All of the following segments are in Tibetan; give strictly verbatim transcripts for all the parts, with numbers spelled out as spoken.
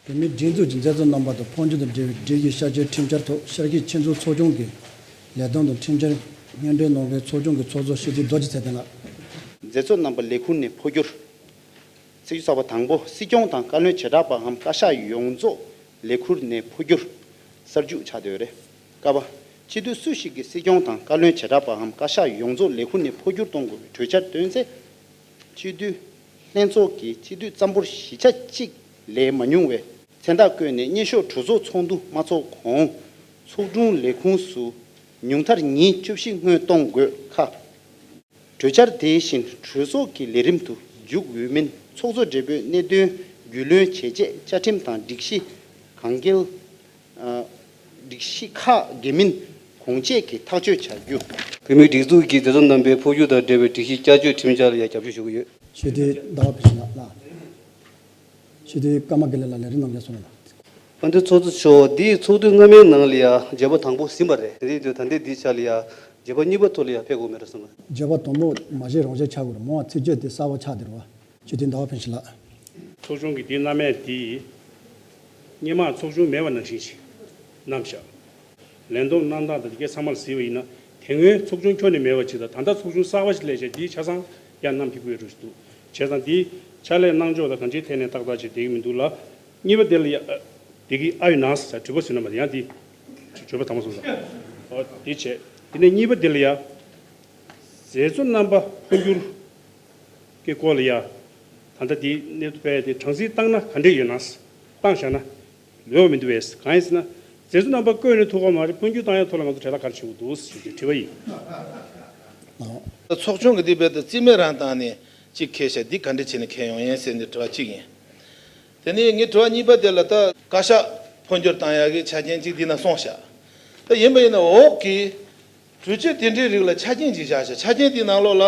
བོད་མིའི་སྒྲིག་འཛུགས་ཀྱི་མཛད་གཙོ་རྣམ་པ་དང་འཕོ་འགྱུར་དང་འབྲེལ་བའི་སྒྲིག་གཞི་བསྐྱར་བཅོས་ཁྲིམས་འཆར་ཐོག་ཤར་ཤུལ་ཆོས་ཚོགས་ཚོགས་ཆུང་གི་ལས་དོན་དང་ཁྲིམས་འཆར་སྙན་སྒྲོན་གནང་མཁན་ཚོགས་ཆུང་གི་ཚོགས་གཙོ་སྤྱི་འཐུས་རྡོ་རྗེ་ཚེ་བརྟན་ལགས། མཛད་གཙོ་རྣམ་པ་ལས་ཁུངས་ནས་འཕོ་འགྱུར། ཚིག་གསར་པ་དང་པོ། སྲིད་སྐྱོང་དང་བཀའ་བློན་བྱེ་བྲག་པའམ་བཀའ་ཤག་ཡོངས་རྫོགས་ལས་ཁུངས་ནས་འཕོ་འགྱུར་གསར་འཇུག་ཆགས་བསྡད་ཡོད་རེད། ཀ་པ། སྤྱི་འཐུས་སུ་ཞིག་གིས་སྲིད་སྐྱོང་དང་བཀའ་བློན་བྱེ་བྲག་པའམ་བཀའ་ཤག་ཡོངས་རྫོགས་ལས་ཁུངས་ནས་འཕོ་འགྱུར་གཏོང་དགོས་པའི་གྲོས་འཆར་བཏོན་ཚེ། སྤྱི་འཐུས་ལྷན་ཚོགས་ཀྱི་སྤྱི་འཐུས་རྩ་འབོར་བཞི་ཆ་གཅིག་ལས་མ་ཉུང་བའི་མཚན་རྟགས་བཀོད་ནས་སྙན་ཞུ་གྲོས་ཚོགས་ཚོགས་འདུ་མ་ཚོགས་གོང་ཚོགས་དྲུང་ལས་ཁུངས་སུ་ཉུང་མཐར་ཉིན་བཅུ་བཞི་སྔོན་གཏོང་དགོས། ཁ། གྲོས་འཆར་དེ་བཞིན་གྲོས་ཚོགས་ཀྱི་ལས་རིམ་དུ་འཇུག་འོས་མིན་ཚོགས་གཙོ་སྦྲེལ་པོས་གནད་དོན་རྒྱུས་ལོན་བྱས་རྗེས་བཅའ་ཁྲིམས་དང་སྒྲིག་གཞི་གང་འགལ། ཨ། སྒྲིག་གཞི་ཁག་འགལ་མིན་གོང་བཅད་ཀྱིས་ཐག་གཅོད་བྱ་རྒྱུ། བོད་མིའི་སྒྲིག་འཛུགས་ཀྱི་མཛད་གཙོ་རྣམ་པའི་འཕོ་འགྱུར་དང་འབྲེལ་བའི་སྒྲིག་གཞི་བསྐྱར་བཅོས་ཁྲིམས་འཆར་ལ་ཡང་རྒྱབ་སྐྱོར་ཞུ་གི་ཡོད། སྤྱི་འཐུས་ཟླ་བ་ཕུན་ཚོགས་ལགས། སྤྱི་འཐུས་ཀརྨ་དགེ་ལེགས་ལགས་ལས་རིམ་ནང་ལ་གསུང་རོགས་གནང་། དཔལ་ལྡན་ཚོགས་གཙོ་མཆོག་འདིའི་ཚོགས་དུས་སྔ་མའི་ནང་ལ་ཡང་བརྗོད་པ་དང་པོ་ཟིན་པ་རེད། དེ་རིང་དུས་ད་ལྟའི་འདིའི་ཆ་ལ་ཡང་བརྗོད་པ་གཉིས་པ་ཐོག་ལ་ཡང་ཕེབས་དགོས་མེད་རེད་གསུངས་པ། བརྗོད་པ་དང་པོ་མ་བྱས་རང་བྱས་ཆགས་དགོས་རེད་མོ། ཚིག་བརྗོད་དེ་གསར་པ་ཆགས་བསྡད་རེད་བ། སྤྱི་འཐུས་ཟླ་བ་ཕུན་ཚོགས་ལགས། ཚོགས་ཆུང་གི་དེའི་རྣམ་དབྱེ་དེ་སྔོན་མ་ཚོགས་ཆུང་མེད་པ་ནང་བཞིན་ཞིག་བསྣམས་བཞག་ལས་བསྡོམས་གནང་སྟངས་དང་དེ་གའི་ཚང་མ་ལ་གཟིགས་པ་ཡིན་ན། དེ་སྔོན་ཚོགས་ཆུང་ཁྱོན་ནས་མེད་པ་ཅིག་དང་ད་ལྟ་ཚོགས་ཆུང་གསར་པ་ཞིག་སླེབས་བྱས་དེའི་ཆ་ཚང་ཡང་བསྣམས་ཀྱི་དགོས་རེད་འདུག་བྱས་ཙང་དེའི་ཕྱག་ལས་གནང་ཕྱོགས་དང་གང་ཅིའི་ཐད་ནས་ཏག་ཏག་ཅིག་བསྡད་ཀྱི་མི་འདུག་ལ། གཉིས་པ་དེ་ལ་ཡ། ཨ། བསྡད་ཀྱི་ཨ་ཡོད་ན་ཟེར་དྲི་བ་ཟེར་ན་མ་རེད། ཡང་དེ་བརྗོད་པ་དང་པོ་སོང་ཙང་། ཨོ་དེ་བྱས། དེ་ནས་གཉིས་པ་དེ་ལ་ཡ། མཛད་གཙོ་རྣམ་པ་འཕོ་འགྱུར་གྱི་སྐོར་ལ་ཡ། ད་ལྟ་དེའི་གནས་ཚུལ་སྤེལ་ཡ་དེ་གྲངས་ཚིག་བཏང་ན་ག་འདྲས་ཡོད་ན། བཏང་བཞག་ན་འོས་པ་མི་འདུག་བས། གང་ཡིན་ཟེར་ན། མཛད་གཙོ་རྣམ་པ་བསྐོས་ནས་ཐུག་ག་མ་རེད། འཕོ་འགྱུར་བཏང་ཡ་ཐོག་ལ་ང་ཚོ་གྲལ་ལ་ག་རེ་བྱེད་དགོས་འདུག་ཟེར་གྱི་དྲི་བ་ཡིན། ཚོགས་ཆུང་གི་འདི་རྦད་དེ་རྩིས་མེད་རང་བཏང་ནས་གཅིག་འཁེལ་ཤག་འདི་ག་འདྲས་བྱས་ནས་འཁེལ་ཡོང་ཡིན་ཟེར་ནས་དྲི་བ་གཅིག་ཡིན། དེ་ནས་ངའི་དྲི་བ་གཉིས་པ་དེ་ལ་ད་བཀའ་ཤག་འཕོ་འགྱུར་བཏང་ཡག་གི་ཆ་རྐྱེན་གཅིག་འདི་ན་གསུངས་ཤག་ད་ཡིན་པ་ཡིན་ན་འོག་གི་གྲོས་ཆོད་དེ་འདྲའི་རིགས་ལ་ཆ་རྐྱེན་ཅིག་བཞག་ཤག་ཆ་རྐྱེན་དེའི་ནང་ལོགས་ལ་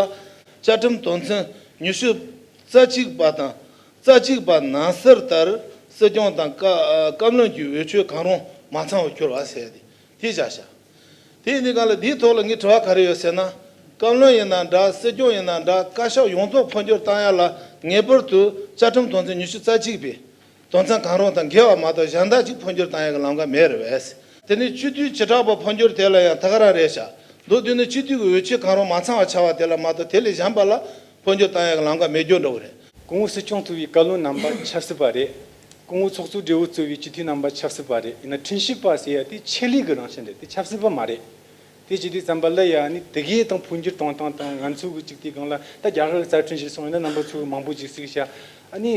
བཅའ་ཁྲིམས་དོན་ཚན་ཉི་ཤུ་རྩ་གཅིག་པ་དང་རྩ་གཅིག་པ་ནང་གསལ་ལྟར་སྲིད་སྐྱོང་དང་བཀའ་བཀའ་བློན་གྱི་འོས་ཆོས་གང་རུང་མ་ཚང་བར་གྱུར་བ་ཟེར་ཏེ་དེ་བཞག་ཤག་དེ་ཡིན་དུས་གང་ལ་དེའི་ཐོག་ལ་ངའི་དྲི་བ་ག་རེ་ཡོད་ཟེར་ན། བཀའ་བློན་ཡིན་ན་འདྲ། སྲིད་སྐྱོང་ཡིན་ན་འདྲ། བཀའ་ཤག་ཡོངས་རྫོགས་འཕོ་འགྱུར་བཏང་ཡ་ལ་ངེས་པར་དུ་བཅའ་ཁྲིམས་དོན་ཚན་ཉི་ཤུ་རྩ་གཅིག་པའི་དོན་ཚན་གང་རུང་དང་འགལ་བ་མ་གཏོགས་གཞན་དག་ཅིག་འཕོ་འགྱུར་བཏང་ཡ་གི་ལམ་ཁ་མེད་རེད་བས། དེ་ནི་སྤྱི་འཐུས་བྱེ་བྲག་པ་འཕོ་འགྱུར་དེ་ལ་ཡང་ད་ག་རང་རེད་ཤག་མདོར་བསྡུས་ན་སྤྱི་འཐུས་ཀྱི་འོས་ཆོས་གང་རུང་མ་ཚང་བ་ཆགས་པ་དེ་ལ་མ་གཏོགས་དེ་ལས་གཞན་པ་ལ་འཕོ་འགྱུར་བཏང་ཡ་གི་ལམ་ཁ་མེད་རྒྱུ་འདྲ་བོ་རེད། སྐུ་ངོ་སྲིད་སྐྱོང་ཐུབ་པའི་བཀའ་བློན་རྣམ་པ་ཆབ་སྲིད་པ་རེད། སྐུ་ངོ་ཚོགས་གཙོ་སྦྲེལ་པོ་གཙོས་པའི་སྤྱི་འཐུས་རྣམ་པ་ཆབ་སྲིད་པ་རེད། ཡིན་ན་ཁྲིམས་ཞིབ་པ་ཟེར་ཡ་དེ་ཆེད་ལས་ཀྱི་རང་བཞིན་རེད། དེ་ཆབ་སྲིད་པ་མ་རེད། དེ་བྱེད་དུས་ཙམ་པ་ལ་ཡ་ནི་དེ་གའི་དང་འཕོ་འགྱུར་གཏོང་སྟངས་དང་ང་ཚོ་གི་གཅིག་དེའི་སྒང་ལ་ད་རྒྱ་གར་གྱི་རྩ་ཁྲིམས་གཞིར་བཟུང་ཡིན་ན་རྣམ་པ་ཚོ་མང་པོ་ཅིག་གཟིགས་ཤག་ཨ་ནི་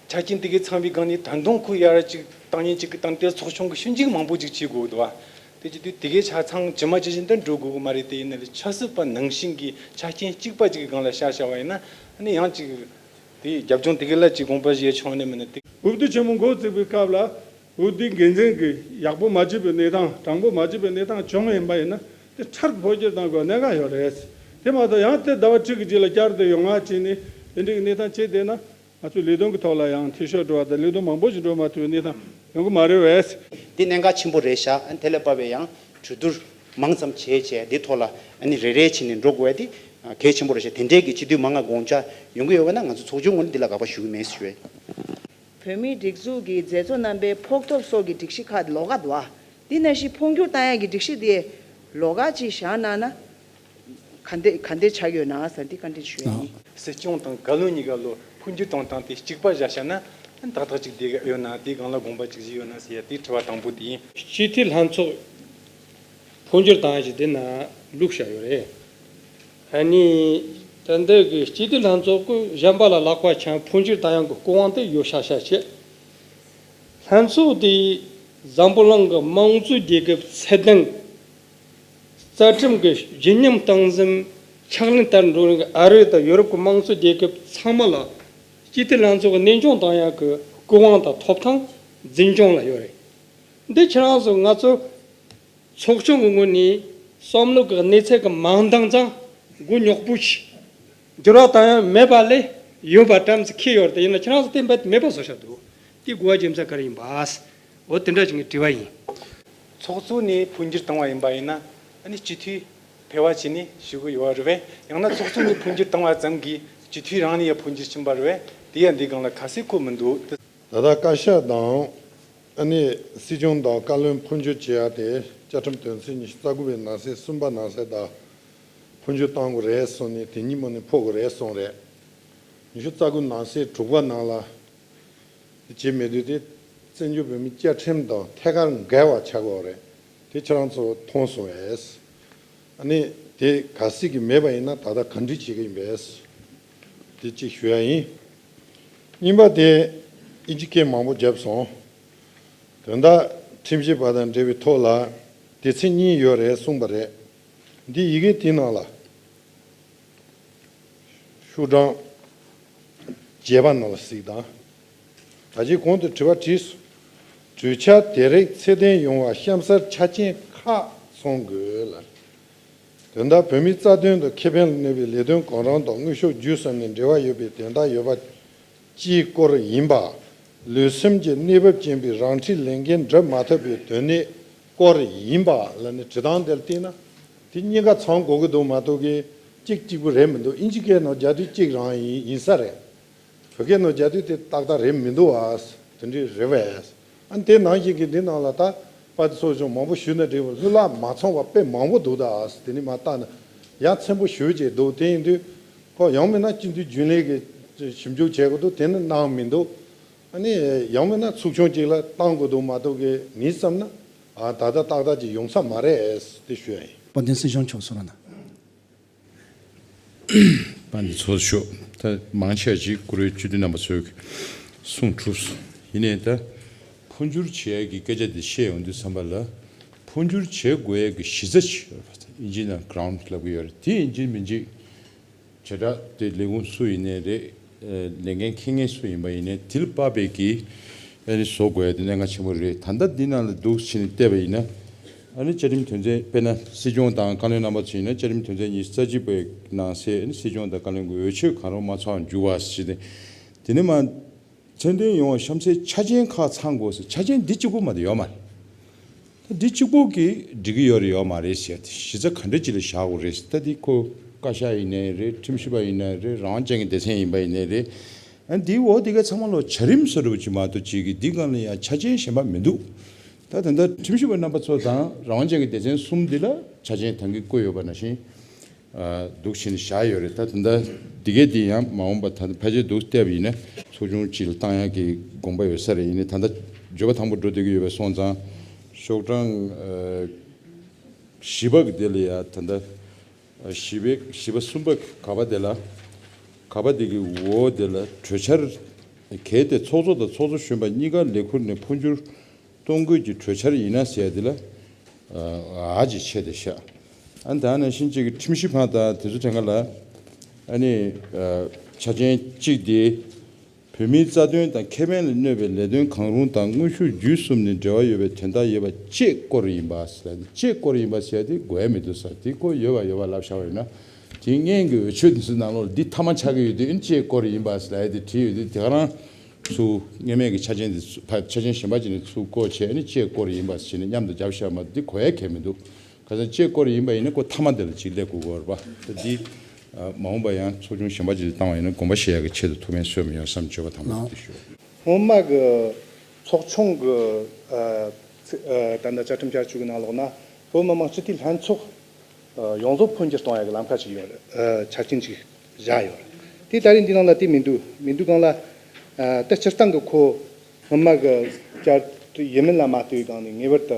ཆ་རྐྱེན་དེ་གའི་ཚང་བའི་སྒང་ནས་ད་དུང་ཁོ་ཡར་གཅིག་བཏང་ཉིན་གཅིག་གི་སྟེང་དེ་ཚོགས་ཆུང་གི་ཞིབ་འཇུག་མང་པོ་ཅིག་བྱེད་དགོས་འདུག་བ། དེ་བྱེད་དུས་དེ་གའི་ཆ་ཚང་ཇི་མ་ཇི་བཞིན་དུ་འགྲོ་དགོས་ཀྱི་མ་རེད། དེ་ཡིན་ན་ལས་ཆབ་སྲིད་པ་ནང་བཞིན་གྱི་ཆ་རྐྱེན་གཅིག་པ་ཅིག་གི་སྒང་ལ་བཤད་བྱ་བ་ཡིན་ན་ཨ་ནི་ཡང་ཅིག་དེའི་རྒྱབ་ལྗོངས་དེ་ག་ལ་ཅིག་དགོངས་པ་བཞེས་ཆོག་ནི་མིན་ན། དེ་འོས་བསྡུ་ཆེན་མོ་འགོ་བཙུགས་པའི་སྐབས་ལ་འོས་བསྡུའི་འགན་འཛིན་གྱིས་ཡག་པོ་མ་བྱས་པའི་གནས་སྟངས། དྲང་པོ་མ་བྱས་པའི་གནས་སྟངས་བྱུང་ཡིན་པ་ཡིན་ན་དེ་འཕྲལ་དུ་འཕོ་འགྱུར་གཏང་དགོས་གནད་འགག་ཡོད་རེད། དེ་མ་གཏོགས་ཡང་དེ་ཟླ་བ་དྲུག་གི་རྗེས་ལ་བསྐྱར་དུ་ཡོང་བ་བྱས་ནས་དེ་འདྲའི་གནས་སྟངས་བྱས་བསྡད་ན་ང་ཚོའི་ལས་དོན་གྱི་ཐོག་ལ་ཡང་འཐུས་ཤོར་འགྲོ་བ་དང་ལས་དོན་མང་པོ་ཞིག་འགྲོ་མ་ཐུབ་པའི་གནས་སྟངས་ཡོང་གི་མ་རེད་བས། འདི་གནད་འགག་ཆེན་པོ་རེད་ཤག་ཨ་ནི་དེ་ལས་བབས་པའི་ཡང་གྲོས་བསྡུར་མང་ཙམ་བྱས་བྱས་འདི་ཐོག་ལ་ཨ་ནི་རེ་རེ་བྱས་ནས་འགྲོ་དགོས་ཡ་འདི་གལ་ཆེན་པོ་རེད་ཤག་དེ་འདྲའི་གི་སྤྱི་འཐུས་མང་ང་དགོངས་འཆར་ཡོང་གི་ཡོད་པ་ན་ང་ཚོ་ཚོགས་ཆུང་ངོས་ནས་འདི་ལ་དགག་པ་ཞུ་གི་མེད་ཞུ་བས། བོད་མིའི་སྒྲིག་འཛུགས་ཀྱི་མཛད་གཙོ་རྣམ་པའི་ཕོགས་ཐོབ་སོགས་ཀྱི་སྒྲིག་གཞི་ཁག་ལོགས་ཀ་འདུག་ཨ། འདི་ནང་བཞིན་འཕོ་འགྱུར་བཏང་ཡ་གི་སྒྲིག་གཞི་དེ་ལོགས་ཀ་ཅིག་བཞག་གནང་ན། ག་འདྲ་ག་འདྲ་ཆགས་ཡོད་ན་ཟེར་འདི་བཀའ་འདྲི་ཞུ་ཡ་ཡིན། སྲིད་སྐྱོང་དང་བཀའ་བློན་གཉིས་ཀ་ལོ་འཕོ་འགྱུར་གཏོང་སྟངས་དེ་གཅིག་པ་བཞག་བྱས་ན་ཏག་ཏག་ཅིག་བསྡད་ཡོད་ན་དེའི་སྒང་ལ་དགོངས་པ་ཅིག་བཞེས་ཡོད་ན་ཟེར་ཡ་དེའི་དྲི་བ་དང་པོ་དེ་ཡིན། སྤྱི་འཐུས་ལྷན་ཚོགས་འཕོ་འགྱུར་བཏང་ཡ་ཞིག་དེ་ན་བླུགས་བཞག་ཡོད་རེད། ཨ་ནི་ད་འདི་གི་སྤྱི་འཐུས་ལྷན་ཚོགས་ཀྱི་གཞན་པ་ལ་ལག་པ་འཆང་འཕོ་འགྱུར་བཏང་ཡ་གི་སྐུ་དབང་དེ་ཡོད་ཤག་ཤག་བྱས། ལྷན་ཚོགས་དེ་འཛམ་བུ་གླིང་གི་དམངས་གཙོའི་རྒྱལ་ཁབ་ཚད་ལྡན། རྩ་ཁྲིམས་ཀྱི་བརྗིད་ཉམས་སྟངས་འཛིན་ཕྱག་ལེན་བསྟར་འགྲོ་རིང་ཨ་རི་དང་ཡོ་རོབ་ཀྱི་དམངས་གཙོ་རྒྱལ་ཁབ་ཚང་མ་ལ་སྤྱི་འཐུས་ལྷན་ཚོགས་ཀྱི་གནས་དབྱུང་བཏང་ཡག་གི་སྐུ་དབང་དང་ཐོབ་ཐང་འཛིན་སྐྱོང་ལ་ཡོད་རེད། འདི་ཁྱེད་རང་ཚོ་ང་ཚོ་ཚོགས་ཆུང་གི་ངོས་ནས་བསམ་བློ་གི་གནས་ཚད་ཀྱི་མིང་ཐང་ཙམ་མགོ་རྙོག་པོ་ཞིག་འགྱུར་བ་བཏང་ཡག་མེད་པ་ལས་ཡོད་པ་ཙམ་ཞིག་ཁེལ་ཡོད་རེད། དེ་ཡིན་ན་ཁྱེད་རང་ཚོ་དེ་འབད་མེད་པ་བཟོ་བཞག་འདུག་དེ་དགོས་པ་རྒྱུ་མཚན་ག་རེ་ཡིན་པ། འོ་དེ་འདྲ་ཞིག་ངའི་དྲི་བ་ཡིན། ཚོགས་གཙོ་ནས་འཕོ་འགྱུར་བཏང་བ་ཡིན་པ་ཡིན་ན་ཨ་ནི་སྤྱི་འཐུས་ཕལ་བ་ཅིག་ནས་ཞུ་གི་ཡོད་རེད་པས། ཡང་ན་ཚོགས་གཙོ་ནས་འཕོ་འགྱུར་བཏང་བ་ཙམ་གྱིས་སྤྱི་འཐུས་རང་ནས་ཡང་འཕོ་འགྱུར་ཕྱིན་པ་རེད་པས། དེ་ཡང་འདི་སྒང་ལ་ཁ་གསལ་གོ་མི་འདུག་ལྷན་ ད་ལྟ་བཀའ་ཤག་དང་ཨ་ནི་སྲིད་སྐྱོང་དང་བཀའ་བློན་འཕོ་འགྱུར་བྱེད་ཡ་དེ་བཅའ་ཁྲིམས་དོན་ཚན་ཉི་ཤུ་རྩ་དགུ་པའི་ནང་གསེས་གསུམ་པ་ནང་གསེས་ལྟར་འཕོ་འགྱུར་གཏང་དགོས་རེད་གསུངས་ནས། དེ་ཉིན་མོ་ནས་འཕོ་དགོས་རེད་གསུངས་རེད། ཉི་ཤུ་རྩ་དགུ་ནང་གསེས་དྲུག་པ་ནང་ལ་དེ་བྱེད་མི་འདུག་དེ་བཙན་བྱོལ་བོད་མིའི་བཅའ་ཁྲིམས་དང་ཐད་ཀར་འགལ་བ་ཆགས་ཀྱི་ཡོད་རེད། དེ་ཁྱེད་རང་ཚོ་མཐོང་སོང་ངས། ཨ་ནི་དེ་གལ་སྲིད་ཀྱི་མེད་པ་ཡིན་ན་ད་ལྟ་ག་འདྲ་བྱེད་ཀྱི་ཡིན་པས། དེ་གཅིག་ཞུ་ཡ་ཡིན། གཉིས་པ་དེ་ཨིན་ཇི་སྐད་མང་པོ་བརྒྱབ་སོང་། དོན་དག་ཁྲིམས་ཞིབ་པ་དང་འབྲེལ་བའི་ཐོག་ལ་སྡེ་ཚན་གཉིས་ཡོད་རེད་གསུངས་པ་རེད། འདི་ཡི་གེ་དེའི་ནང་ལ་ཤོག་གྲངས་བརྒྱད་པ་ནང་ལ་གཟིགས་དང་། ད་ཅི་གོང་དུ་དྲི་བ་དྲིས་སོང་། གྲོས་འཆར་དེ་རིགས་ཚད་ལྡན་ཡོང་བར་གཤམ་གསལ་ཆ་རྐྱེན་ཁག་ཚང་དགོས་ལ། དོན་དག་བོད་མིའི་རྩ་དོན་དང་ཁེ་ཕན་ལ་གནོད་པའི་ལས་དོན་གང་རུང་དང་དངོས་ཤུགས་བརྒྱུད་གསུམ་ནས་འབྲེལ་བ་ཡོད་པའི་དོན་དག་ཡོད་པ་བཅས་སྐོར་ཡིན་པ། ལུས་སེམས་ཀྱི་གནས་བབ་ཅན་པའི་རང་འཁྲིའི་ལས་འགན་སྒྲུབ་མ་ཐུབ་པའི་དོན་གནད་སྐོར་ཡིན་པ་ལ་ནི་དྲི་སྟངས་དེར་བལྟས་ན། དེ་གཉིས་ཀ་ཚང་དགོས་ཀྱི་འདུག་མ་གཏོགས་ཀྱི་གཅིག་གཅིག་པུ་རེད་མི་འདུག་ཨིན་ཇི་སྐད་ནང་རྒྱག་དུས་གཅིག་རང་ཡིན་ཡིན་ས་རེད། བོད་སྐད་ནང་རྒྱག་དུས་དེ་ཏག་ཏག་རེད་མི་འདུག་ཨ། དེ་འདྲའི་རེད་པས། ཨ་ནི་དེ་ནང་བཞིན་གྱི་འདི་ནང་ལ་ད་པར་ཚོགས་ཆུང་མང་པོ་ཞུས་ན་འགྲིག་པ་ལྷུ་ལག་མ་ཚང་བ་དཔེ་མང་པོ་འདུག་ད་ཨ། དེ་ནི་མ་བལྟས་ན་ཡ་མཚན་པོ་ཞུ་བྱས་འདུག་དེ་ཡིན་དུས་ཁོ་ཡང་མིན་ན་སྤྱི་འཐུས་རྒྱུན་ལས་ཀྱི་ཞིབ་འཇུག་བྱེད་དགོས་འདུག་དེ་ནི་གནང་མི་འདུག་ཨ་ནི་ཡང་མིན་ན་ཚོགས་ཆུང་གཅིག་ལ་བཏང་དགོས་འདུག་མ་གཏོགས་ཀྱི་ངས་བསམ་ན་ཨ་ད་ལྟ་ཏག་ཏག་ཅིག་ཡོང་ས་མ་རེད་དེ་ཞུ་ཡ་ཡིན། དཔལ་ལྡན་སྲིད་སྐྱོང་མཆོག་གསུང་རོགས་གནང་། པ་འདི་ཚོ་ཤོག་ད་མང་ཆེ་བ་ཅིག་བཀུར་འོས་སྤྱི་འཐུས་རྣམ་པ་ཚོས་གསུངས་གྲུབ་སོང་། ཡིན་ནའི་ད་འཕོ་འགྱུར་བྱེད་ཡག་གི་སྐད་ཆ་འདི་བཤད་ཡོང་དུས་ཙམ་པ་ལ། འཕོ་འགྱུར་བྱེད་དགོས་ཡག་གི་གཞི་རྩ་ཅིག་ཡོད་པ། ཨིན་ཇི་ནང་གྷི་རའུན་ཌི་ལབ་ཀྱི་ཡོད་རེད། དེ་ཡིན་གཅིག་མིན་གཅིག་བྱེ་བྲག་དེ་ལས་ཁུངས་སུ་ཡིན་ནའི་རེད། ལས་འགན་འཁྱེར་མཁན་སུ་ཡིན་པ་ཡིན་ནའི་དེ་ལ་དཔག་པའི་གི་ཨ་ནི་བཟོ་དགོས་ཡ་དེ་གནད་འགག་ཆེན་པོ་རེད། ད་ལྟ་འདི་ནང་ལ་འདུག་ཕྱིན་ནས་བལྟས་པ་ཡིན་ན། ཨ་ནི་བཅའ་ཁྲིམས་དོན་ཚན་དཔེར་ན་སྲིད་སྐྱོང་དང་བཀའ་བློན་རྣམ་པ་ཚོ་ཡིན་ན་བཅའ་ཁྲིམས་དོན་ཚན་ཉི་ཤུ་རྩ་གཅིག་པའི་ནང་གསལ་ཨ་ནི་སྲིད་སྐྱོང་དང་བཀའ་བློན་གྱི་འོས་ཆོས་གང་རུང་མ་ཚང་བར་འགྱུར་བ་ཞེས་ཏེ། དེ་ནི་མ་ཚད་ལྡན་ཡོང་བ་གཤམ་གསལ་ཆ་རྐྱེན་ཁག་ཚང་དགོས་ཟེར། ཆ་རྐྱེན་འདི་གཅིག་པུ་མ་གཏོགས་ཡོད་མ་རེད། ད་འདི་གཅིག་པུ་གིས་འགྲིག་གི་ཡོད་རེད་ཡོད་མ་རེད་ཟེར་ཏེ་གཞི་རྩ་ག་འདྲ་ཅིག་ལ་བཞག་དགོས་རེད་ཟེར། ད་འདི་ཁོ་བཀའ་ཤག་ཡིན་ནའི་རེད། ཁྲིམས་ཞིབ་པ་ཡིན་ནའི་རེད། རང་དབང་ཅན་གྱི་སྡེ་ཚན་ཡིན་པ་ཡིན་ནའི་རེད། ཨ་འདིའི་འོག་འདི་ག་ཚང་མ་ལོ་བྱ་རིམ་བཟོ་འདྲ་པོ་ཅིག་མ་གཏོགས་ཅིག་གི་འདི་སྒང་ལ་ཡང་ཆ་རྐྱེན་གཞན་པ་མི་འདུག་ད་ད་ལྟ་ཁྲིམས་ཞིབ་པ་རྣམ་པ་ཚོ་དང་རང་དབང་ཅན་གྱི་སྡེ་ཚན་གསུམ་འདི་ལ་ཆ་རྐྱེན་ད་གིན་བཀོད་ཡོད་པ་ནང་བཞིན། འདུག་བྱས་ནས་བཞག་ཡོད་རེད། ད་ད་ལྟ་འདི་གས་འདི་ཡང་མ་འོངས་པ་ད་ལྟ་ཕལ་ཆེར་འདུག་བལྟས་པ་ཡིན་ན་ཚོགས་ཆུང་གཅིག་ལ་བཏང་ཡག་གི་དགོངས་པ་ཡོད་ས་རེད། ཡིན་ནའི་ད་ལྟ་འབྱོར་པ་ཐང་པོ་འགྲོ་བསྡད་ཀྱི་ཡོད་པ་སོང་ཙང་ཤོག་གྲངས་ཨ་བཞི་པ་གི་དེ་ལ་ཡ་ད་ལྟ་ཨ་བཞི་པའི་བཞི་པ་གསུམ་པ་ག་པ་དེ་ལ་ག་པ་དེ་གི་འོག་དེ་ལ་གྲོས་འཆར་གལ་ཏེ་ཚོགས་གཙོ་དང་ཚོགས་གཙོ་གཞོན་པ་གཉིས་ཀ་ལས་ཁུར་ནས་འཕོ་འགྱུར་གཏོང་དགོས་ཀྱི་གྲོས་འཆར་ཡིན་ན་ཟེར་ཡ་དེ་ལ་ཨ་ཅིག་ཆད་དེ་ཤག་ཨ་ད་ནང་བཞིན་གཅིག་གི་ཁྲིམས་ཞིབ་པ་དང་དེ་ཚོ་དྲན་ག་ལ་ཨ་ནི་ཨ་ཆ་རྐྱེན་གཅིག་དེ་བོད་མིའི་རྩ་དོན་དང་ཁེ་ཕན་ལ་གནོད་པའི་ལས་དོན་གང་རུང་དང་དངོས་ཤུགས་བརྒྱུད་གསུམ་ནས་འབྲེལ་བ་ཡོད་པའི་དོན་དག་ཡོད་པ་བཅས་སྐོར་ཡིན་པ་ཟེར་ཡ་དེ་བཅས་སྐོར་ཡིན་པ་ཟེར་ཡ་དེ་དགོས་ཡ་མི་འདུག་ཟེར། དེ་ཁོ་ཡོད་པ་ཡོད་པ་ལབ་བཞག་པ་ཡིན་ན་དེ་སྔོན་གྱི་འོས་ཆོས་དེ་ཚོའི་ནང་ལོགས་ལ་འདི་མཐའ་མ་ཆགས་ཀྱི་ཡོད་དུས་ཨ་ནི་བཅས་སྐོར་ཡིན་པ་ཟེར་ཡ་དེ་བྲིས་ཡོད་དུས་དེ་ག་རང་། ཚུར་སྔོན་མའི་གི་ཆ་རྐྱེན་དེ་ཚུ་ཕ་ཆ་རྐྱེན་གཞན་པ་ཅིག་ནས་ཚུར་བཀོད་བྱས་ནས་བཅས་སྐོར་ཡིན་པ་ཞིག་ནས་མཉམ་དུ་རྒྱབ་བཞག་མ་འདི་གོ་ཡ་གལ་མི་འདུག་ཁ་སང་བཅས་སྐོར་ཡིན་པ་ཡིན་ན་ཁོ་མཐའ་མ་དེ་ལ་ཅིག་སླེབས་དགོས་ཀྱི་ཡོད་རེད་པ། ད་འདི་ཨ་མ་འོངས་པ་ཡང་ཚོགས་ཆུང་གཞན་པ་ཅིག་ལ་བཏང་བ་ཡིན་ན་དགོངས་པ་བཞེས་ཡ་གི་ཆེད་དུ་ཐུགས་ཕན་གསོས་མི་ཡོང་བསམ་བརྗོད་པ་དང་པོ་དེ་ཞུ། སྔོན་མ་གི་ཚོགས་ཆུང་གི་ཨ་ཚི་ཨ་ད་ལྟ་བཅའ་ཁྲིམས་བསྐྱར་བཅོས་ཀྱི་ནང་ལོགས་ན་བོད་མི་མང་སྤྱི་འཐུས་ལྷན་ཚོགས་ཡོངས་རྫོགས་འཕོ་འགྱུར་གཏོང་ཡ་གི་ལམ་ཁ་ཅིག་ཡོད་རེད། ཆ་རྐྱེན་ཅིག་བཞག་ཡོད་རེད། དེ་ད་རེས་འདི་ནང་ལ་དེ་མི་འདུག་མི་འདུག་སྒང་ལ། ད་སྤྱིར་བཏང་གི་ཁོ་སྔོན་མ་གི་བསྐྱར་དུ་ཡིན་མིན་ལ་མ་ལྟོས་སྒང་ནས་ངེས་པར་དུ་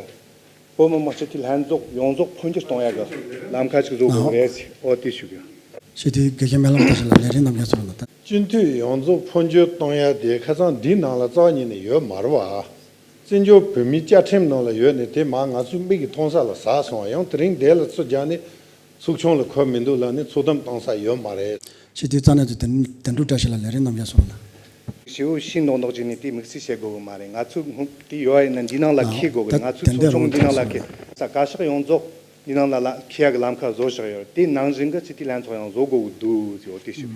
བོད་མི་མང་སྤྱི་འཐུས་ལྷན་ཚོགས་ཡོངས་རྫོགས་འཕོ་འགྱུར་གཏོང་ཡ་གི་ལམ་ཁ་ཅིག་བཟོ་དགོས་ཀྱི་རེད་ཟེར། འོ་དེ་ཞུ་གི་ཡོད། སྤྱི་འཐུས་དགེ་བཤེས་སྨོན་ལམ་བཀྲ་ཤིས་ལགས། ལས་རིམ་རྣམ་རྒྱལ་ཚོགས་ལ་ད། སྤྱི་འཐུས་ཡོངས་རྫོགས་འཕོ་འགྱུར་གཏོང་ཡ་དེ་ཁ་སང་འདིའི་ནང་ལ་རྩ་བ་ཉིད་ནས་ཡོད་མ་རེད་བ། བཙན་བྱོལ་བོད་མིའི་བཅའ་ཁྲིམས་ནང་ལ་ཡོད་ནས་དེ་མ་ང་ཚོའི་མིག་གིས་མཐོང་ས་ལ་ཟགས་སོང་བ། ཡང་དེ་རིང་འདི་ལ་ཚུར་རྒྱག་ནས་ཚོགས་ཆུང་ལ་འཁོད་མི་འདུག་ལབ་ནས་ཚོགས་འདུ་བཏང་ས་ཡོད་མ་རེད། སྤྱི་འཐུས་རྩ་ནས་ཚོ་དོན་དོན་གྲུབ་བཀྲ་ཤིས་ལགས། ལས་རིམ་རྣམ་རྒྱལ་ཚོགས་ལ། ཞེ་པོ་ཤེས་མདོག་མདོག་ཅིག་ནས་དེ་དམིགས་བསལ་བཤད་དགོས་གི་མ་རེད། ང་ཚོས་སྔོན་དེ་ཡོད་ཡིན་ན་འདི་ནང་ལ་ཨ་འཁྱེར་དགོས་གི། ད་ང་ཚོའི་དེ་འདྲ་ཚོགས་ཆུང་རུང་འདི་ནང་ལ་ཐག་འཁྱེར་ས་བཀའ་ཤག་ཡོངས་རྫོགས་འདི་ནང་ལ་ལ་འཁྱེར་ཡ་གི་ལམ་ཁ་བཟོ་བཞག་ཡོད་རེད། དེ་ནང་བཞིན་གི་སྤྱི་འཐུས་ལྷན་ཚོགས་ཡང་བཟོ་དགོས་གི་འདུག་ཟེར། འོ་དེ་ཞུ།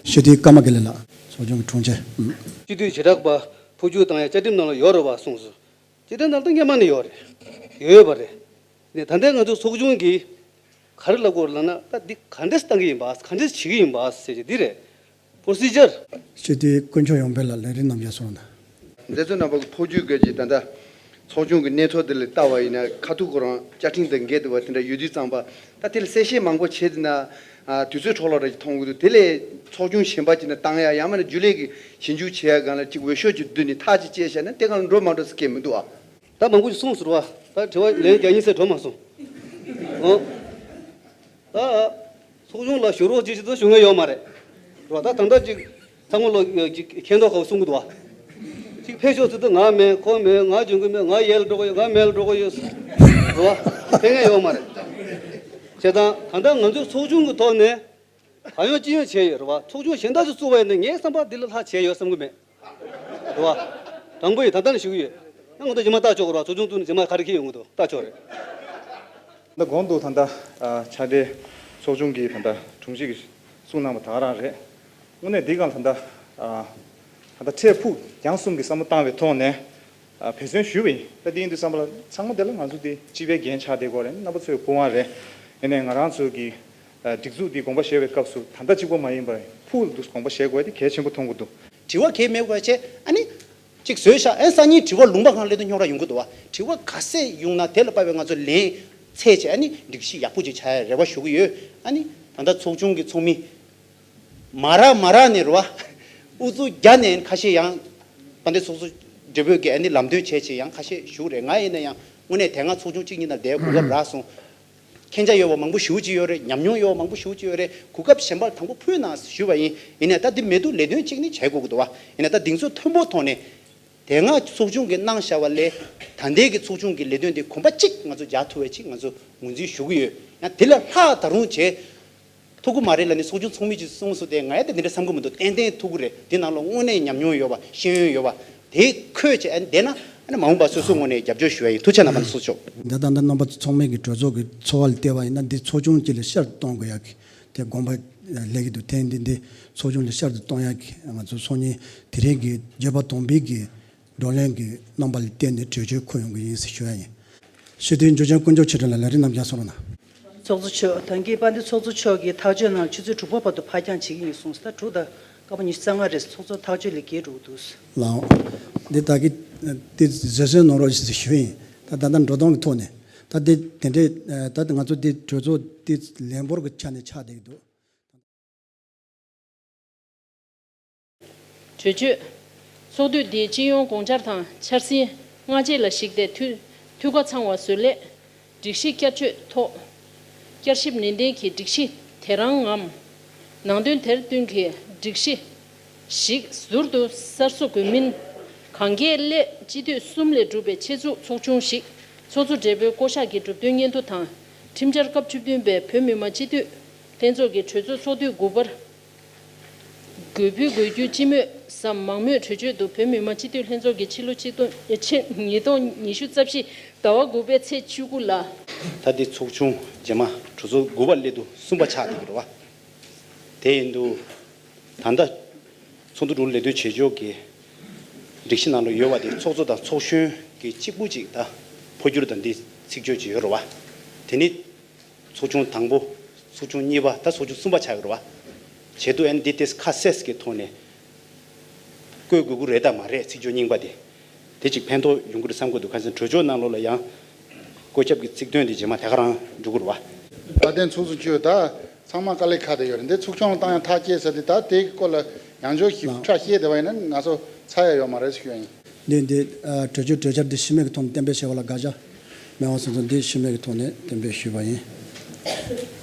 སྤྱི་འཐུས་ཀརྨ་དགེ་ལེགས་ལགས། ཚོགས་ཆུང་གི་དྲུང་ཆེ། སྤྱི་འཐུས་བྱེ་བྲག་པ་འཕོ་འགྱུར་བཏང་ཡ་བཅའ་ཁྲིམས་ནང་ལ་ཡོད་རེད་བ་གསུངས་སོང་། བཅའ་ཁྲིམས་ནང་ལ་ད་སྔོན་མ་ནས་ཡོད་རེད། ཡོད་ཡོད་པ་རེད། ནས་ད་ལྟའི་ང་ཚོའི་ཚོགས་ཆུང་གིས་ག་རེ་ལབ་དགོས་རེད་ལབ་ན། ད་འདི་ག་འདྲས་བཏང་གི་ཡིན་པ། ག་འདྲས་བྱེད་ཀྱི་ཡིན་པ་ཟེར་གྱི་འདི་རེད། པོ་རོ་སི་ཇར། སྤྱི་འཐུས་དཀོན་མཆོག་ཡོང་འཕེལ་ལགས། ལས་རིམ་རྣམ་རྒྱལ་ཚོགས་ལ། མཛད་གཙོ་རྣམ་པ་གི་ཕོ་རྒྱུད་སྐད་ཀྱི་ད་ལྟ་ཚོགས་ཆུང་གི་གནས་ཚུལ་དེ་ལ་ལྟ་བ་ཡིན་ན། ཁ་ཐུག་ཁོ་རང་བཅའ་ཁྲིམས་དང་འགལ་འདུག་པ་དེ་འདྲ་ཡོད་དུས་ཙམ་པ། ད་དེ་ལ་གསལ་བཤད་མང་པོ་བྱས་དུས་ན། ཨ། དུས་ཚོད་འཕྲོ་བརླག་རེ་མཐོང་གི་འདུག་དེ་ལས་ཚོགས་ཆུང་གཞན་པ་ཅིག་ན་བཏང་ཡ། ཡང་མིན་ན་རྒྱུན་ལས་ཀྱི་ཞིབ་འཇུག་བྱེད་ཡ་སྒང་ལ་ཅིག་འོས་ཤོག་ཅིག་བསྡུས་ནས་ཐག་ཅིག་བཅད་བཞག་ན་དེ་སྒང་ལ་འགྲོ་མ་འགྲོ་ཟེར་མཁན་མི་འདུག་ཨ། ད་མང་པོ་ཞིག་གསུངས་ཟེར་བ། ད་དྲི་བ་ལན་རྒྱག་ཡིན་ཟེར་འགྲོ་མ་སོང་། ཨོ། ད་ཚོགས་ཆུང་ལ་ཞུ་རོགས་ཅིག་ཞིག་ཏུ་ཞུ་མཁན་ཡོད་མ་རེད། རོ། ད་ད་ལྟ་ཅིག་ཚང་མ་ལོ་ཅིག་མཁྱེན་མདོག་ཁ་པོ་གསུང་གི་འདུག་བ། ཅིག་ཕེབས་ཤོག་ཟེར་དུས་ང་མེད། ཁོ་མེད། ང་འཇོན་གི་མེད། ང་ཡལ་འགྲོ་གི་ཡོད། ང་མེད་ལ་འགྲོ་གི་ཡོད། རོ། ཕེབས་མཁན་ཡོད་མ་རེད། བྱས་ཙང་ད་ལྟ་ང་ཚོའི་ཚོགས་ཆུང་གི་ཐོག་ནས་གང་ཡོང་ཅི་ཡོང་བྱས་ཡོད་རེད་བ། ཚོགས་ཆུང་གཞན་དག་ཅིག་བཙུགས་པ་ཡིན་ན་ངའི་བསམ་པར་འདི་ལས་ལྷག་བྱས་ཡོད་བསམ་གི་མེད། རེད་བ། དྲང་པོ་ཡིན། ད་ལྟ་ནས་ཞུ་གི་ཡོད། ང་ཚོ་རྗེས་མ་ལྟ་ཆོག་གི་རེད་བ། ཚོགས་ཆུང་བཙུགས་ནས་རྗེས་མ་ག་རེ་འཁེལ་ཡོང་གི་འདུག་ལྟ་ཆོག་རེད། ད་གོང་དུ་ད་ལྟ་ཨ་ཕྱག་སྦྲེལ་ཚོགས་ཆུང་གི་ད་ལྟ་དྲུང་ཆེ་གིས་གསུངས་གནང་བ་ད་ག་རང་རེད། དངོས་གནས་འདི་སྒང་ད་ལྟ་ཨ་ད་ལྟ་འཕྲལ་ཕུགས་རྒྱང་གསུམ་གྱི་བསམ་བློ་བཏང་བའི་ཐོག་ནས་ཨ་འབད་བརྩོན་ཞུས་པ་ཡིན། ད་འདི་ཡིན་དུས་ཙམ་པ་ལ་ཚང་མ་དེ་ལ་ང་ཚོ་འདི་སྤྱི་པའི་འགན་ཆགས་བསྡད་ཡོད་རེད། རྣམ་པ་ཚོའི་སྐུ་དབང་རེད། ཡིན་ནའི་ང་རང་ཚོ་གི་ཨ་སྒྲིག་འཛུགས་འདི་དགོངས་པ་བཞེས་པའི་སྐབས་སུ་ད་ལྟ་གཅིག་པོ་མ་ཡིན་པར་ཕུགས་ལ་དུ་དགོངས་པ་བཞེས་དགོས་དེ་གལ་ཆེན་པོ་མཐོང་གི་འདུག་དྲི་བ་གལ་མེད་པ་བྱས། ཨ་ནི་གཅིག་བཟོས་ཤག་ཨ་ནི་སང་ཉིན་དྲི་བ་ལུང་པ་སྒང་སླེབས་དུས་རྙོག་དྲ་ཡོང་གི་འདུག་བ། དྲི་བ་ག་ཚད་ཡོང་ན་དེ་ལ་དཔག་པའི་ང་ཚོ་ལན་འཚོལ་བྱས། ཨ་ནི་སྒྲིག་གཞི་ཡག་པོ་ཅིག་ཆགས་ཡ་རེ་བ་ཞུ་གི་ཡོད། ཨ་ནི་ད་ལྟ་ཚོགས་ཆུང་གི་ཚོགས་མི་མ་རག་མ་རག་ནས་རེད་བ། ཨུ་ཚུགས་རྒྱག་ནས་ཁ་ཤས་ཡང་དཔལ་ལྡན་ཚོགས་གཙོ་སྦྲེལ་པོས་ཀྱི་ཨ་ནི་ལམ་སྟོན་བྱས་བྱས་ཡང་ཁ་ཤས་ཞུ་རེད། ང་ཡིན་ན་ཡང་དངོས་གནས་དེ་སྔ་ཚོགས་ཆུང་གཅིག་གཉིས་ནང་བསྡད་གོ་སྐབས་རག་སོང་། མཁྱེན་རྒྱ་ཡོད་པ་མང་པོ་ཞེ་པོ་ཅིག་ཡོད་རེད། ཉམས་མྱོང་ཡོད་པ་མང་པོ་ཞེ་པོ་ཅིག་ཡོད་རེད། གོ་སྐབས་གཞན་པར་དང་པོ་ཕུལ་གནང་ཞུས་པ་ཡིན། ཡིན་ནའི་ད་འདི་མེད་དུས་ལས་དོན་གཅིག་ནི་བྱེད་དགོས་ཀྱི་འདུག་བ། ཡིན་ནའི་ད་གདེང་ཚོད་མཐོན་པོ་ཐོག་ནས་དེ་སྔ་ཚོགས་ཆུང་གིས་གནང་བཞག་པ་ལས་ད་ལྟའི་གི་ཚོགས་ཆུང་གི་ལས་དོན་དེ་གོམ་པ་གཅིག་ང་ཚོ་རྒྱག་ཐུབ་པ་ཅིག་ང་ཚོ་ངོས་འཛིན་ཞུ་གི་ཡོད། ཡང་དེ་ལས་ལྷག་ད་རུང་བྱེད་ཐུབ་ཀྱི་མ་རེད་ལབ་ནས་ཚོགས་ཆུང་ཚོགས་མི་ཅིག་གསུངས་སོང་སྟེ། ང་ཡང་དེ་འདྲ་བསམ་གྱི་མི་འདུག་ཏན་ཏན་ཐུབ་ཀྱི་རེད། དེ་ནང་ལ་དངོས་གནས་ཉམས་མྱོང་ཡོད་པ། ཤེས་ཡོན་ཡོད་པ། དེ་འཁོས་བྱས་ཨ་ནི་བསྡད་ན་ཨ་ནི་མ་འོངས་པ་སོ་སོའི་ངོས་ནས་རྒྱབ་སྐྱོར་ཞུ་ཡ་ཡིན། ཐུགས་རྗེ་གནང་། མ་ནི་སོ་ཆོག་ད་ལྟ་ད་རྣམ་པ་ཚང་མས་ཀྱི་གྲོས་ཚོགས་ཀྱི་འཚོ་བ་ལ་བལྟས་པ་ཡིན་ན་འདི་ཚོགས་ཆུང་གཅིག་ལ་ཤར་གཏོང་དགོས་ཡ་གི་དེ་དགོངས་པ་ལེགས་ཀྱི་འདུག་དེ་འདི་འདི་ཚོགས་ཆུང་ལ་ཤར་དུ་གཏོང་ཡ་གི་ང་ཚོ་སང་ཉིན་དེ་རིང་གི་བརྗོད་པ་དང་པོའི་གི་བགྲོ་གླེང་གི་རྣམ་པ་ལ་བརྟེན་ནས་གྲོས་ཆོད་འཁོད་ཡོང་གི་ཡིན་ཟེར་ཞུ་ཡ་ཡིན། སྤྱི་འཐུས་འཇུ་ཆེན་དཀོན་མཆོག་ཆོས་སྒྲོན་ལགས་ལས་རིམ་རྣམས་ཀྱང་གསུང་རོགས་གནང་། ཚོགས་གཙོ་མཆོག་ད་གིན་དཔལ་ལྡན་ཚོགས་གཙོ་མཆོག་གིས་ཐག་གཅོད་ནང་ཆུ་ཚོད་དྲུག་པ་བར་དུ་ཕར་འགྱངས་བྱེད་ཀྱི་ཡིན་གསུངས་སོང་། ད་དྲུག་དང་སྐར་མ་ཉི་ཤུ་རྩ་ལྔ་རེད། ཚོགས་གཙོ་ཐག་གཅོད་ལས་འགལ་འགྲོ་གི་འདུག་ལའོ། འདི་ད་གིན་འདི་བཟོད་གསོལ་གནང་རོགས་ཞེས་ཞུ་ཡིན། ད་ད་ལྟ་འགྲོ་སྟངས་ཀྱི་ཐོག་ནས་ད་འདི་དེ་འདྲའི་ད་ང་ཚོ་འདི་གྲོས་ཚོགས་འདི་ལན་འབོར་གྱི་ཆ་ནས་ཆགས་བསྡད་ཀྱི་འདུག་གྲོས་ཆོད། ཚོགས་དུས་འདིའི་སྤྱི་ཡོངས་དགོངས་འཆར་དང་འཆར་ཟིན་སྔ་རྗེས་ལ་གཞིགས་ཏེ་འཐུས་འཐུས་ཀ་ཚང་བ་བཟོ་སླད། སྒྲིག་གཞི་བསྐྱར་བཅོས་ཐོག་བསྐྱར་ཞིབ་ནན་ཏན་གྱིས་སྒྲིག་གཞི་དེ་རང་ངམ། ནང་དོན་དེར་བསྟུན་གྱི་སྒྲིག་གཞི་ཞིག་ཟུར་དུ་གསར་བཟོ་དགོས་མིན། གང་གལ་སླད་སྤྱི་འཐུས་གསུམ་ལས་གྲུབ་པའི་ཆེད་འཛུགས་ཚོགས་ཆུང་ཞིག་ཚོགས་གཙོ་སྦྲེལ་པོའི་བསྐོ་གཞག་གིས་གྲུབ་དོན་སྙན་ཐོ་དང་། ཁྲིམས་འཆར་སྐབས་བཅུ་བདུན་པའི་བོད་མི་མང་སྤྱི་འཐུས་ལྷན་ཚོགས་ཀྱི་གྲོས་ཚོགས་ཚོགས་དུས་དགུ་པར་དགོས་ཕུལ་དགོས་རྒྱུ་སྤྱི་མོས་སམ་མང་མོས་གྲོས་ཆོད་དུ་བོད་མི་མང་སྤྱི་འཐུས་ལྷན་ཚོགས་ཀྱི་ཕྱི་ལོ་ཆིག་སྟོང་ཕྱི་ཉིས་སྟོང་ཉི་ཤུ་རྩ་བཞི་ཟླ་བ་དགུ་པའི་ཚེས་བཅུ་དགུ་ལ། ད་ལྟའི་ཚོགས་ཆུང་རྗེས་མ་གྲོས་ཚོགས་དགུ་པ་སླེབས་དུས་གསུམ་པ་ཆགས་བསྡད་ཀྱི་རེད་བ། དེ་ཡིན་དུས་ད་ལྟ་ཚོགས་འདུ་དྲུག་ལས་དོན་བྱེད་ཕྱོགས་ཀྱི་སྒྲིག་གཞི་ནང་ལ་ཡོད་པ་དེ་ཚོགས་གཙོ་དང་ཚོགས་གཞོན་གྱི་གཅིག་པུ་གཅིག་ད་འཕོ་འགྱུར་དང་འདི་ཚིག་བརྗོད་ཅིག་ཡོད་རེད་བ། དེ་ནི་ཚོགས་ཆུང་དང་པོ། ཚོགས་ཆུང་གཉིས་པ། ད་ཚོགས་ཆུང་གསུམ་པ་ཆགས་ཡོད་རེད་བ། བྱེད་དུས་ཨན་འདི་ཏེས་ཁ་གསལ་གྱི་ཐོག་ནས་བཀོད་དགོས་ཀྱི་རེད་དམ་མ་རེད། ཚིག་བརྗོད་རྙིང་པ་དེ། དེ་ཅིག་ཕན་ཐོགས་ཡོང་གི་རེད་བསམ་གྱི་འདུག་ཁ་སང་གྲོས་ཆོད་ནང་ལོགས་ལ་ཡང་བཀོད་ཁྱབ་ཀྱི་ཚིག་དོན་དེ་རྗེས་མ་དེ་ག་རང་འགྲོ་གི་རེད་བ། དཔལ་ལྡན་ཚོགས་གཙོ་མཆོག་ད་ཚང་མ་དཀའ་ལས་ཁག་དེ་ཡོད་རེད། འདི་ཚོགས་ཆུང་ལ་བཏང་ཡང་ཐག་བཅད་ཟེར་དེ། ད་དེའི་སྐོར་ལ་ཡང་བསྐྱར་ཞིབ་ཕྲ་བཤད་བསྡད་པ་ཡིན་ན་ང་ཚོ་ཚར་ཡ་ཡོད་མ་རེད་ཞུ་ཡ་ཡིན། འདི་འདི་ཨ་གྲོས་ཆོད་གྲོས་འཆར་འདི་ཕྱི་མིག་གི་ཐོག་ནས་གཏན་འབེབས་བྱས་པ་ལ་དགག་བྱ་མེད་པ་སོང་ཙང་འདི་ཕྱི་མིག་གི་ཐོག་ནས་གཏན་འབེབས་ཞུས་པ་ཡིན།